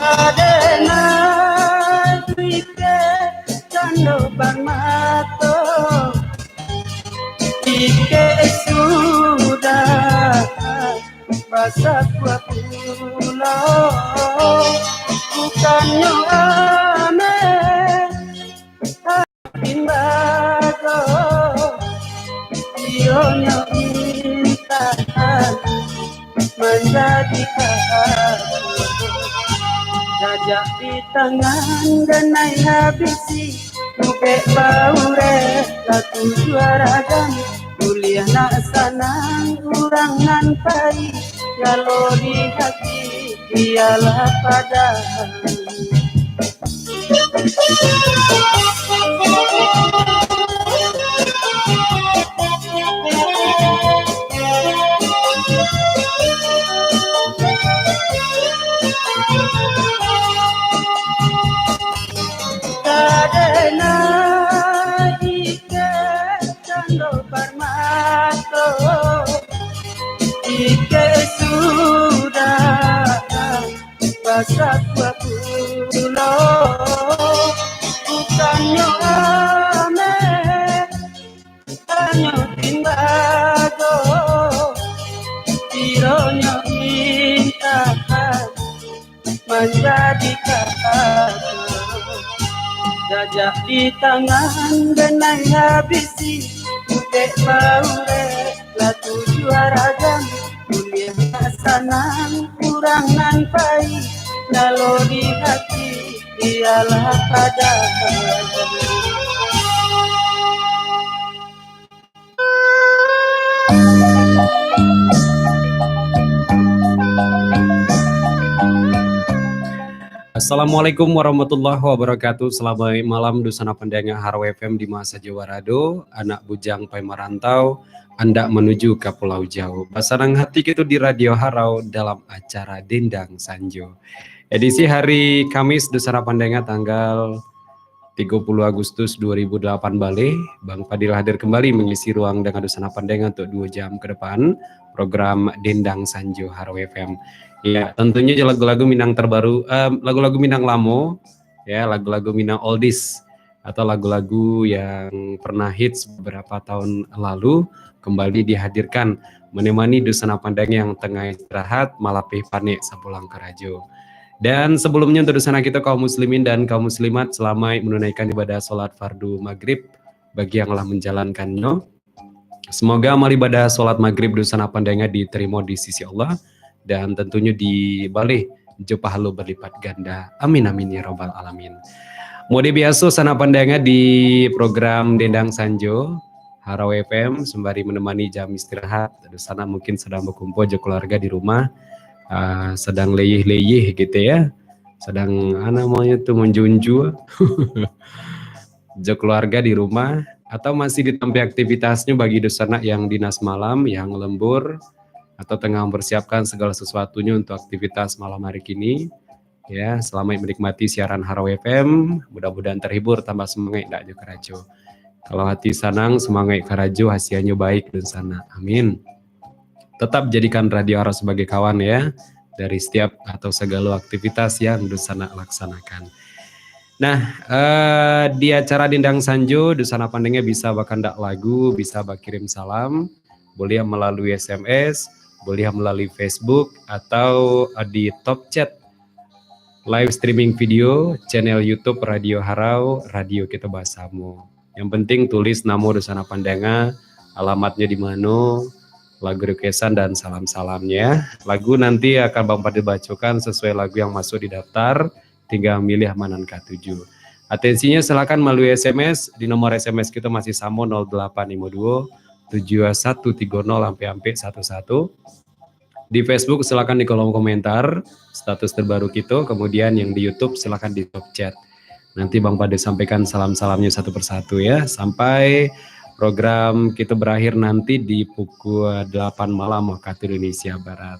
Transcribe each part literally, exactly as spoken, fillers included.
Adena ike cando bamato, ike sudah basakua pulo, bukannyo ameh timbago, iyonyo intahan manjadi kahaso. Jajak di tangan ganai habisi, ubek baurek latu juara jam, buliah nak sanang urang nan pai, kalau di hati bialah padam. Kadena ike cando parmato, ike sudah basakua pulo, bukannyo ameh, bukannyo timbago, ironyo intahan manjadi kahaso. Jajak di tangan ganai habisi, ubek baurek latu juara jam, buliah nak sanang urang nan pai, kalau di hati bialah padam. Assalamualaikum warahmatullahi wabarakatuh. Salamaik malam, dunsanak pandanga Harau F M di ma sajo barado. Anak bujang pai marantau, andak manuju ka Pulau Jawa. Basanang hati kito di Radio Harau dalam acara Dendang Sanjo. Edisi hari Kamis, dunsanak pandanga, tanggal tigo puluah Agustus dua ribu delapan baleh, Bang Fadil hadir kembali mengisi ruang dengan dunsanak pandanga untuk dua jam ke depan program Dendang Sanjo Harau F M. Ya, tentunya jo lagu-lagu Minang terbaru, em, lagu-lagu Minang lamo, ya, lagu-lagu Minang oldies, atau lagu-lagu yang pernah hits beberapa tahun lalu kembali dihadirkan, menemani dunsanak pandanga yang tengah istirahat, malapeh panek sapulang karajo. Dan sebelumnya, untuk dunsanak kito kaum muslimin dan kaum muslimat, salamaik menunaikan ibadah salat fardu maghrib bagi yang lah menjalankannyo. Semoga amal ibadah salat maghrib dunsanak pandanga diterima di sisi Allah dan tentunya dibaleh jo pahalo berlipat ganda. Amin, amin, ya rabbal alamin. Mode biaso, sanak pandanga, di program Dendang Sanjo Harau F M, sembari menemani jam istirahat, dunsanak mungkin sedang bakumpul jo keluarga di rumah, ah, sedang leyeh-leyeh gitu ya, sedang, ah, namanya tu, menjunjung jo keluarga di rumah, atau masih ditampi aktivitasnyo bagi dunsanak yang dinas malam, yang lembur, atau tengah mempersiapkan segala sesuatunya untuk aktivitas malam hari kini. Ya, selamat menikmati siaran Harau F M. Mudah-mudahan terhibur, tambah semangat dak jo karajo. Kalau hati sanang, semangat karajo, hasianyo baik dunsanak. Amin. Tetap jadikan Radio Harau sebagai kawan ya, dari setiap atau segala aktivitas yang dunsanak laksanakan. Nah, eh, di acara Dendang Sanjo, dunsanak pandanga bisa bakandak lagu, bisa bakirim salam, boleh melalui S M S, boleh melalui Facebook, atau, eh, di top chat live streaming video channel YouTube Radio Harau, Radio Kito Basamo. Yang penting tulis namo dunsanak pandanga, alamatnyo di mano, lagu requestan, dan salam-salamnya. Lagu nanti akan Bang Fadil bacokan sesuai lagu yang masuk di daftar, tinggal milih ma nan katuju. Atensinyo silakan melalui S M S di nomor S M S kito masih samo, nol delapan limo duo, tujuh satu tigo nol ampek ampek satu satu. Di Facebook silakan di kolom komentar status terbaru kito, kemudian yang di YouTube silakan di top chat. Nanti Bang Fadil sampaikan salam-salamnya satu persatu ya, sampai program kita berakhir nanti di pukul delapan malam waktu Indonesia Barat.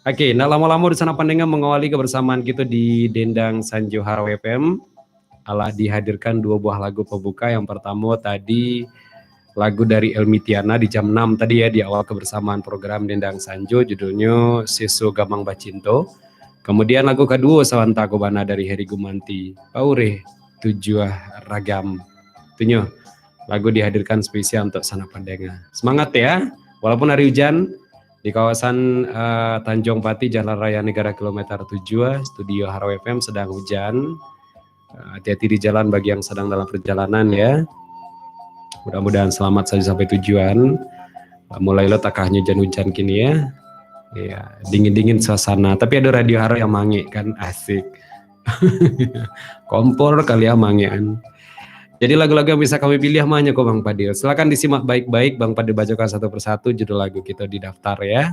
Oke, ndak lamo-lamo dunsanak pandanga mengawali kebersamaan kita di Dendang Sanjo Harau F M. Alah dihadirkan dua buah lagu pembuka. Yang pertama tadi lagu dari Elmi Tiana di jam enam tadi ya, di awal kebersamaan program Dendang Sanjo, judulnya Seso Gamang Bacinto. Kemudian lagu kaduo sabanta ko bana dari Heri Gumanti, Paureh Tujuah Ragam. Tunyo, lagu dihadirkan spesial untuk sanak pandanga. Semangat ya, walaupun hari hujan, di kawasan, eh, Tanjung Pati, Jalan Raya Negara kilometer tujuh, studio Harau F M sedang hujan. Eh, hati-hati di jalan bagi yang sedang dalam perjalanan ya. Mudah-mudahan selamat saja sampai tujuan. Eh, mulai lo takahnya hujan-hujan kini ya. Ya, dingin-dingin suasana. Tapi ada radio Harau yang mangek kan, asik. Kompor kali ya mangek kan. Jadi lagu-lagu yang bisa kami pilih mah nyo ko Bang Padil. Silakan disimak baik-baik, Bang Padil bacakan satu persatu judul lagu kito di daftar ya.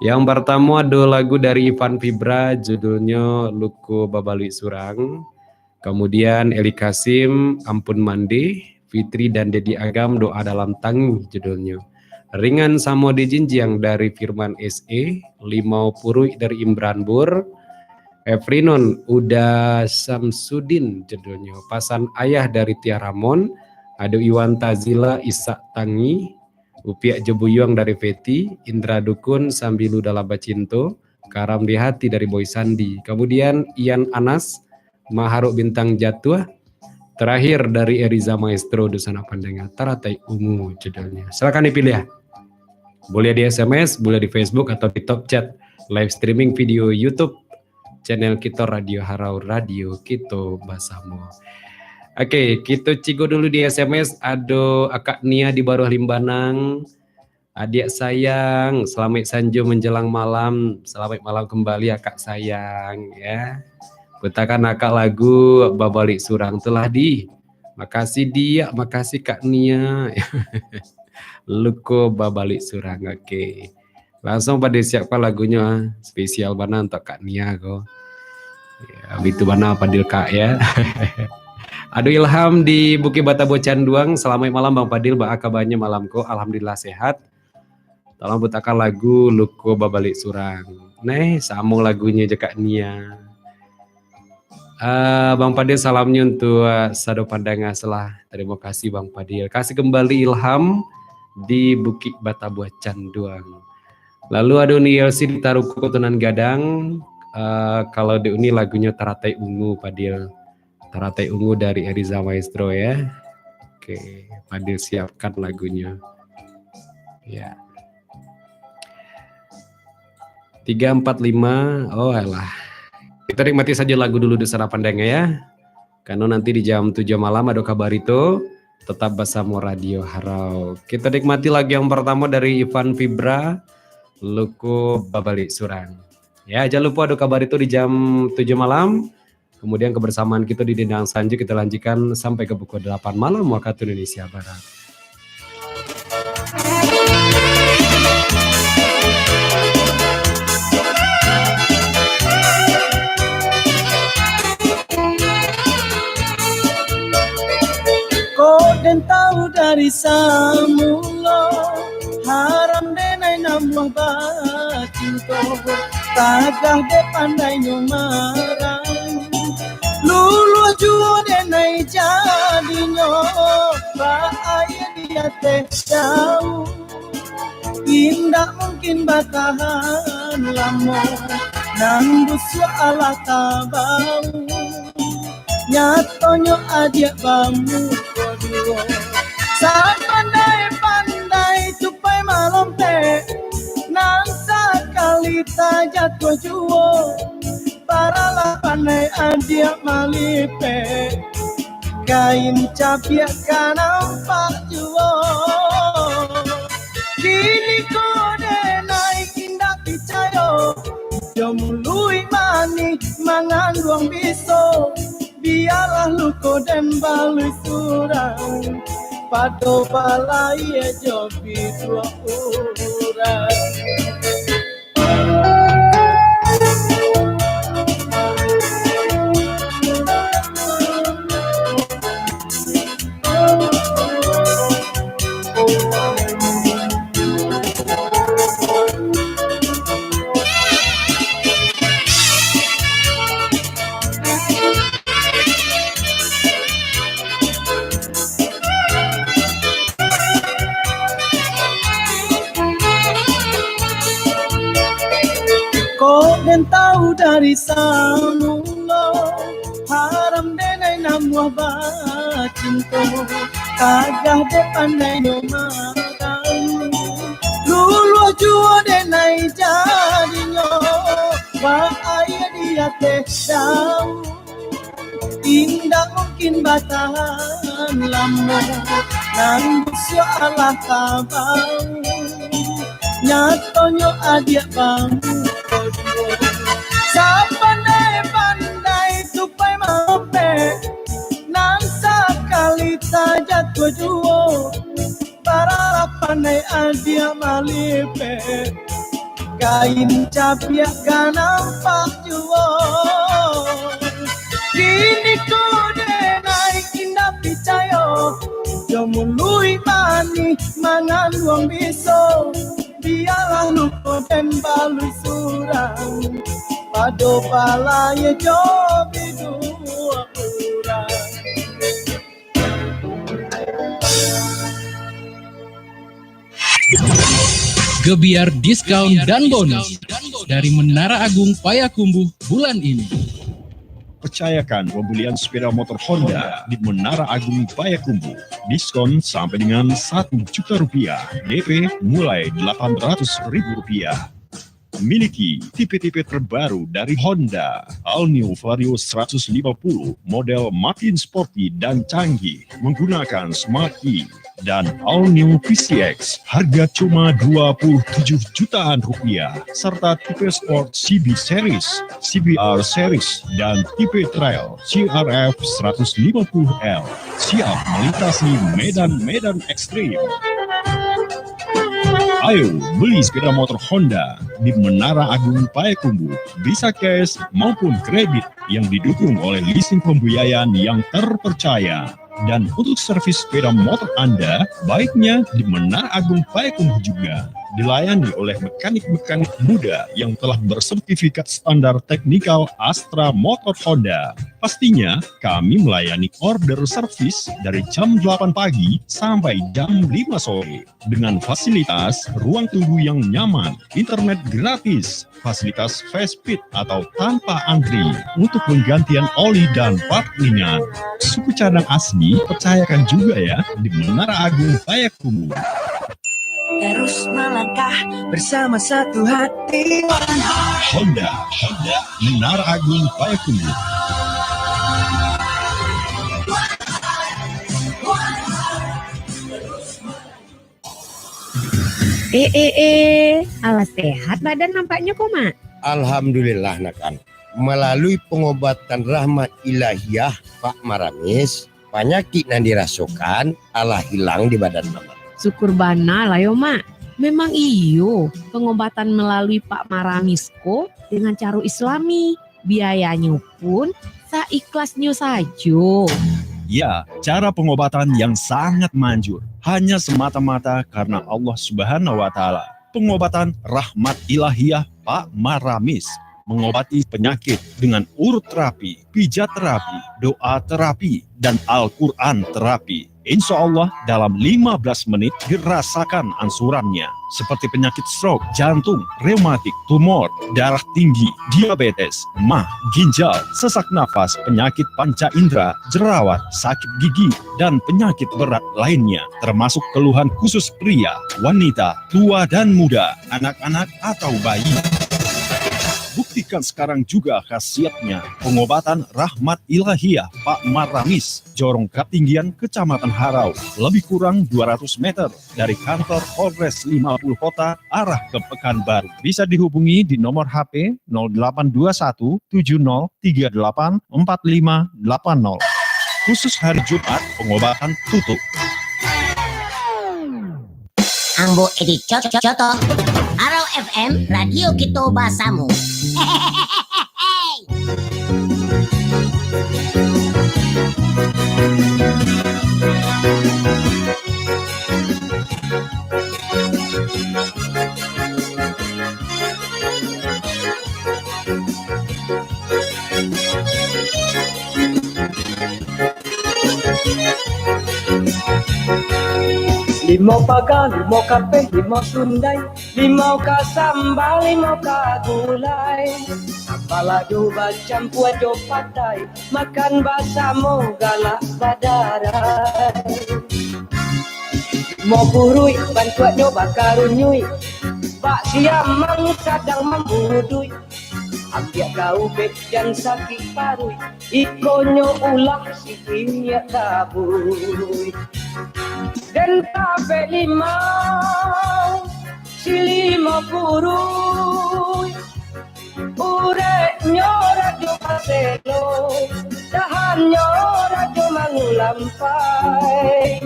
Yang pertama ada lagu dari Ivan Fibra, judulnyo Luko Babaluik Surang. Kemudian Eli Kasim, Ampun Mande, Fitri dan Dedi Agam, Doa Dalam Tangih judulnyo. Ringan Samo Dijinjiang dari Firman S E, Limau Puruik dari Imran Bur, Efrinon Uda Samsudin judulnyo, Pasan Ayah dari Tia Ramon, ado Iwan Tazila, Isak Tangih, Upiak Jo Buyuang dari Feti, Indra Dukun, Sambilu Dalam Bacinto, Karam di Hati dari Boy Sandi. Kemudian Ian Anas, Maharok Bintang Jatuah, terakhir dari Eriza Maestro, Dunsanak Pandanga, Taratai Ungu judulnya. Silakan dipilih. Boleh di S M S, boleh di Facebook atau di top chat live streaming video YouTube channel kito Radio Harau, Radio Kito Basamo. Oke, kito cigo dulu di S M S. Ado Akak Nia di Baruah Limbanang. Adiak sayang, salamaik sanjo manjalang malam. Salamaik malam kembali, akak sayang, ya. Putakan akak lagu Babalik Surang tu lah, Di. Makasih, Diak. Makasih, Kak Nia. Luko Babalik Surang. Oke. Langsung Padil siapkan lagunyo, ah. Spesial bana untuak Kak Nia ko. Ya, bitu bana Padil, Kak, ya. Ado Ilham di Bukik Batabuah Canduang. Salamaik malam, Bang Padil. Baa kabanyo malam ko? Alhamdulillah, sehat. Tolong putakan lagu Luko Babalik Surang. Neh, samo lagunyo jo Kak Nia. Ah, Bang Padil, salamnyo untuak sado pandanga selah. Tarimo kasih, Bang Padil. Kasih kembali Ilham di Bukik Batabuah Canduang. Lalu ado Nielsi di Taruko, Koto Nan Gadang. Ah, kalau di Uni lagunyo Taratai Ungu, Padil. Taratai Ungu dari Eriza Maestro, ya. Oke, Padil siapkan lagunyo. Ya. Tiga, empat, lima. Oh, alah. Kita nikmati saja lagu dulu, Dunsanak Pandanga, ya. Karena nanti di jam tujuh malam ado Kabarito, tetap basamo Radio Harau. Kita nikmati lagu yang pertama dari Ivan Fibra, Luko Babalik Surang. Ya, jangan lupa ado Kabarito di jam tujuh malam. Kemudian kebersamaan kita di Dendang Sanju kita lanjutkan sampai ke pukul delapan malam waktu Indonesia Barat. Kok den tahu dari samulo, haram denai namuah bacinto, tagah dek pandainyo marang. Luluah juo denai jadinyo, ba aia di ateh daun. Indak mungkin batahan lamo, nan busuak alah tabau. Nyatonyo adiak bamuko duo, sapandai-pandai tupai malompek, nan sakali tajatuah juo. Paralah pandai adiak malipek, kain capiak ka nampak juo. Kini ko denai indak picayo, jo muluik manih manganduang biso. Bialah luko den baluik surang, pado balaia jo biduak urang. Tahu dari samulo, haram denai namuah bacinto, tagah dek pandai nyo maramu, luluah juo denai jadinyo, bak aia di ateh daun. Indak mungkin batahan lamo, nan busuak alah tabau. Nyatonyo adiak bamuko duo, sapandai-pandai tupai mapek, nan sakali tajatuah juo. Bara pandai adiak malipek, kain capiak ka nampak juo. Kini ko denai indak picayo, jo muluik manih manganduang biso. Bialah lupo den balu surang, pado balayia jo biduo urang. Gebiar diskon dan bonus dari Menara Agung Payakumbuh bulan ini. Percayakan pembelian sepeda motor Honda di Menara Agung Payakumbuh. Diskon sampai dengan satu juta rupiah, D P mulai delapan ratus ribu rupiah. Miliki tipe-tipe terbaru dari Honda, All New Vario seratus lima puluh, model makin sporty dan canggih, menggunakan Smart Key, dan All New V C X, harga cuma dua puluh tujuh jutaan rupiah, serta tipe Sport C B Series, C B R Series, dan tipe Trail C R F seratus lima puluh L, siap melintasi medan-medan ekstrim. Ayo, beli sepeda motor Honda di Menara Agung Payakumbuh, bisa cash maupun kredit yang didukung oleh leasing pembiayaan yang terpercaya. Dan untuk servis sepeda motor Anda, baiknya di Menara Agung Payakumbuh juga. Dilayani oleh mekanik-mekanik muda yang telah bersertifikat standar teknikal Astra Motor Honda. Pastinya, kami melayani order servis dari jam delapan pagi sampai jam lima sore. Dengan fasilitas ruang tunggu yang nyaman, internet gratis, fasilitas fast feed atau tanpa antri untuk penggantian oli dan part ringan. Suku cadang asli, percayakan juga ya, di Menara Agung Payakumbuh. Terus melangkah bersama satu hati. Honda, Honda, Menara Agung Payakumbuh. Eh, eh, eh, alah sehat badan nampaknyo ko, Mak? Alhamdulillah, Nak An. Malalui pangobatan rahmat ilahiyah Pak Maramis, panyakik nan dirasokan alah hilang di badan Mamak. Syukur bana lah yo, Mak. Memang iyo, pangobatan malalui Pak Maramis ko dengan caro Islami. Biayanyo pun saikhlasnyo sajo. Ya, cara pengobatan yang sangat manjur, hanya semata-mata karena Allah Subhanahu wa Ta'ala. Pengobatan rahmat ilahiyah Pak Maramis, mengobati penyakit dengan urut terapi, pijat terapi, doa terapi, dan Al-Quran terapi. Insya Allah, dalam lima belas menit dirasakan ansurannya, seperti penyakit stroke, jantung, rematik, tumor, darah tinggi, diabetes, mah, ginjal, sesak nafas, penyakit panca indera, jerawat, sakit gigi, dan penyakit berat lainnya, termasuk keluhan khusus pria, wanita, tua dan muda, anak-anak atau bayi. Buktikan sekarang juga khasiatnya. Pengobatan rahmat ilahiyah Pak Maramis, Jorong Katinggian, Kecamatan Harau, lebih kurang dua ratus meter dari kantor Polres lima puluh Kota, arah ke Pekanbaru. Bisa dihubungi di nomor H P nol delapan dua satu tujuh nol tiga delapan empat lima delapan nol. Khusus hari Jumat, pengobatan tutup. Ambo Edi Cot-, Coto, Arau F M, radio kito basamo. Di Limo paga, limo kapeh, limo sundai, limo ka samba, limo ka gulai. Samba lado bacampua jo patai, makan basamo galak badarai. Limo buruik, bantuaknyo bakarunyuik, bak siamang sadang mambuduik. Ambiak ka ubek jan sakik paruik, ikonyo ulah si inyiak tabuik. Den tabek limau, si limo buruik, ureknyo rajo baselo, dahannyo rajo mangulampai.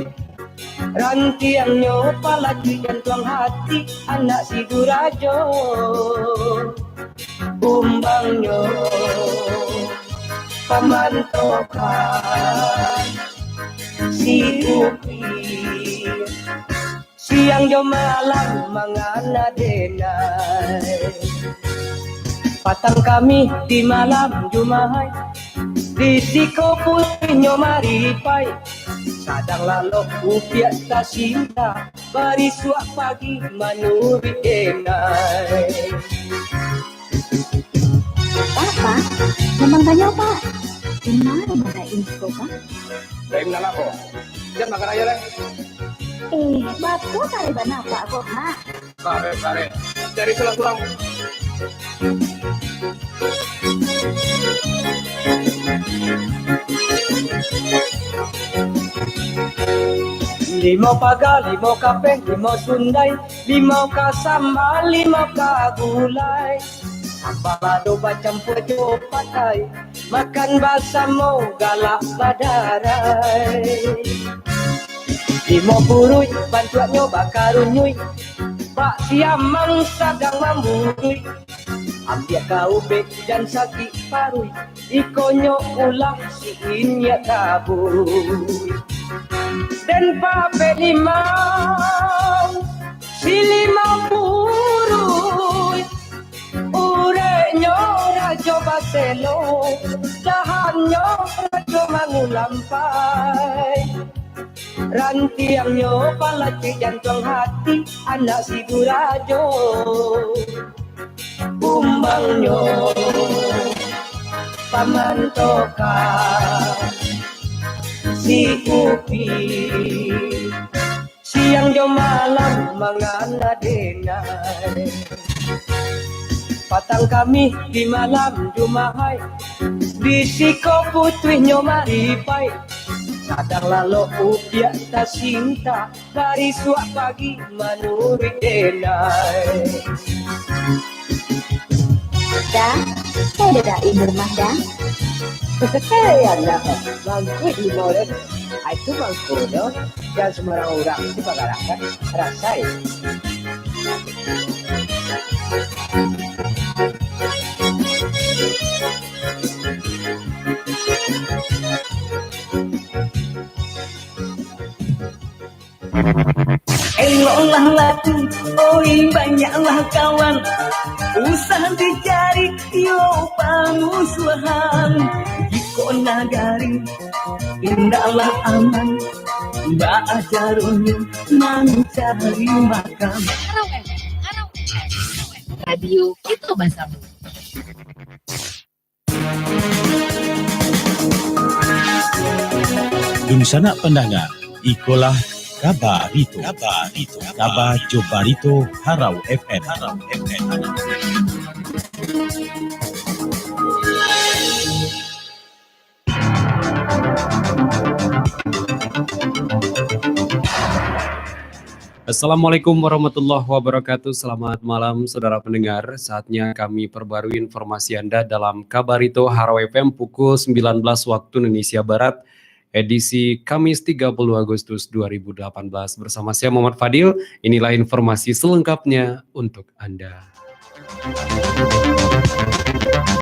Rantiangnyo palacuik jantuang hati, anak si durajo. Kumbangnyo pamantokan si Upik. Siang jo malam mangana denai. Patang Kamih di malam Jumaik, di siko putuihnyo maripai. Sadang lalok Upik tasinta, barisuak pagi manuruik denai. Pak, Pak, memang banyak, Pak. Di mana Daim ko, Pak? Daim nan apo? Jan makan aja lah. Eh, batua kali bana Pak ko, Pak. Kare, kare. Cari salah surang. Limo paga, limo kapeh, limo sundai, limo ka samba, limo ka gulai. Samba lado bacampua jo patai, makan basamo galak badarai. Limo buruik bantuaknyo bakarunyuik, bak siamang sadang mamburuik. Ambiak ka ubek jan sakik paruik, ikonyo ulah si inyiak tabuik. Den tabek limau, si limo buruik, ureknyo rajo baselo, dahannyo rajo mangulampai. Rantiangnyo palacuik jantuang hati, anak si durajo. Kumbangnyo pamantokan si Upik. Siang jo malam mangana denai. Patang Kamih di malam Jumaik, di siko putuihnyo maripai. Sadang lalok Upik tasinta, barisuak pagi manuruik denai. Da, kayo Da Daim rumah, Da? Hei, anak, bangkuik limau den. Ai tu mangkonyo, jan sumbarang urang dipagarakan, rasai. Eloklah laku, oi, banyaklah kawan. Usah dicari yo pamusuahan. Iko nagari indaklah aman. Baa caronyo mancari makan? Harau F M, Harau F M, Radio Kito Basamo. Dunsanak pandanga, ikolah Kabarito. Kabarito. Kaba jo barito Harau F M. Harau F M. Assalamualaikum warahmatullahi wabarakatuh. Selamat malam, saudara pendengar. Saatnya kami perbarui informasi Anda dalam Kabarito Harau F M pukul sembilan belas waktu Indonesia Barat, edisi Kamis tiga puluh Agustus dua ribu delapan belas. Bersama saya Muhammad Fadil, inilah informasi selengkapnya untuk Anda.